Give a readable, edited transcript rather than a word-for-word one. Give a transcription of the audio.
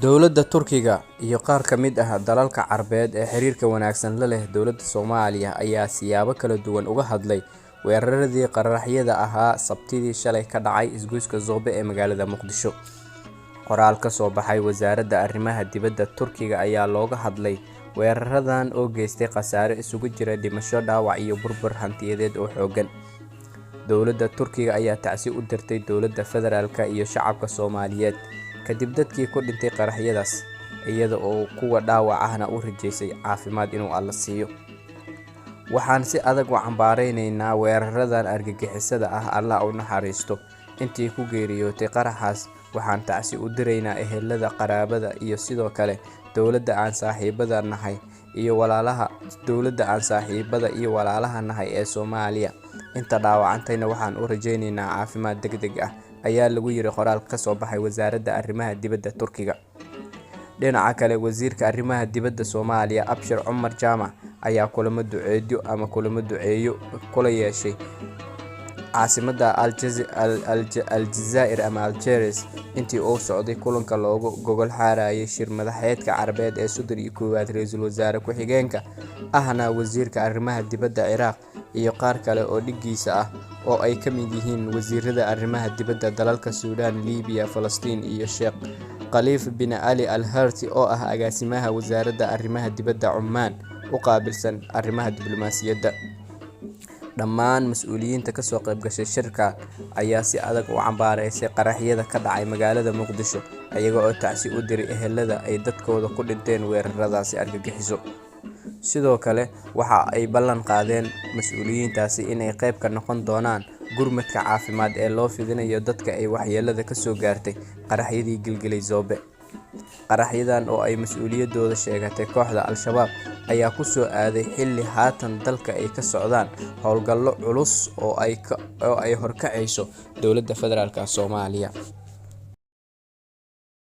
Dowladda Turkiga iyo qaar ka mid ah dalalka Carbeed ee xiriirka wanaagsan la leh dowladda Soomaaliya ayaa siyaabo kala duwan uga hadlay weeraradii qaraxyada ahaa Sabtidii shalay ka dhacay isgoyska Zoobe ee magaalada Muqdisho. Qoraal ka soo baxay Wasaaradda Arrimaha Dibadda Turkiga ayaa looga hadlay weeraradan oo geystay khasaare isugu jira dhimasho, dhaawac iyo burbur hantiyadeed oo xooggan. Dowladda Turkiga ayaa tacsi u dirtay dowladda federaalka iyo shacabka Soomaaliyeed kadib dadkii ku dhintay qaraxyadaas, iyada oo kuwa dhaawac ahna u rajeysay caafimaad inuu Alle siiyo. Waxaan si adag u cambaareyneynaa weeraradan argagixisada ah, Allah u naxariisto intii ku geeriyootay qaraxaas. Waxaan tacsi u diraynaa ehelada, qaraabada iyo sidoo kale dowladda aan saaxiibada nahay iyo walaalaha dowladda aan saaxiibada iyo walaalaha nahay ee Soomaaliya. Inta dhaawacantayna waxaan u rajeyneynaa caafimaad degdeg ah, ayaa lagu yiri qoraal ka soo baxay Wasaaradda Arrimaha Dibadda Turkiga. Dhinaca kale, Wasiirka Arrimaha Dibadda Soomaaliya Abshir Cumar Jaamac ayaa kulamo duceedyo ama kulamo duceeyo kula yeeshay caasimadda Aljazaa'ir ama Algeria intii uu socday kulanka loogu gogol xaarayay shir madaxeedka Carbeed ee 31aad. Ra'iisul Wasaare ku-xigeenka ahna Wasiirka Arrimaha Dibadda Ciraaq iyo qaar kale oo dhiggiisa ah oo ay ka mid yihiin wasiirada arrimaha dibadda dalalka Suudaan, Liibiya, Falastiin iyo Sheekh Khaliif bin Ali Al Harthi oo ah agaasimaha Wasaaradda Arrimaha Dibadda Cumaan u qaabilsan arrimaha diblomaasiyadda. Dhammaan mas'uuliyiinta ka soo qayb gashay shirka ayaa si adag u cambaareysay qaraxyada ka dhacay magaalada Muqdisho, iyaga oo tacsi u diray ehelada ay dadkooda ku dhinteen weeraradaasi argagixiso. Sidoo kale, waxa ay ballan qaadeen mas'uuliyiintaasi inay qayb ka noqon doonaan gurmadka caafimaad ee loo fidinayo dadka ay waxyeelada ka soo gaartay qaraxyadii gilgilay Zoobe. Qaraxyadan oo ay mas'uuliyaddooda sheegatay kooxda Al-Shabaab ayaa ku soo aaday xilli haatan dalka ay ka socdaan howlgallo culus oo ay horkacayso dowladda federaalka Soomaaliya.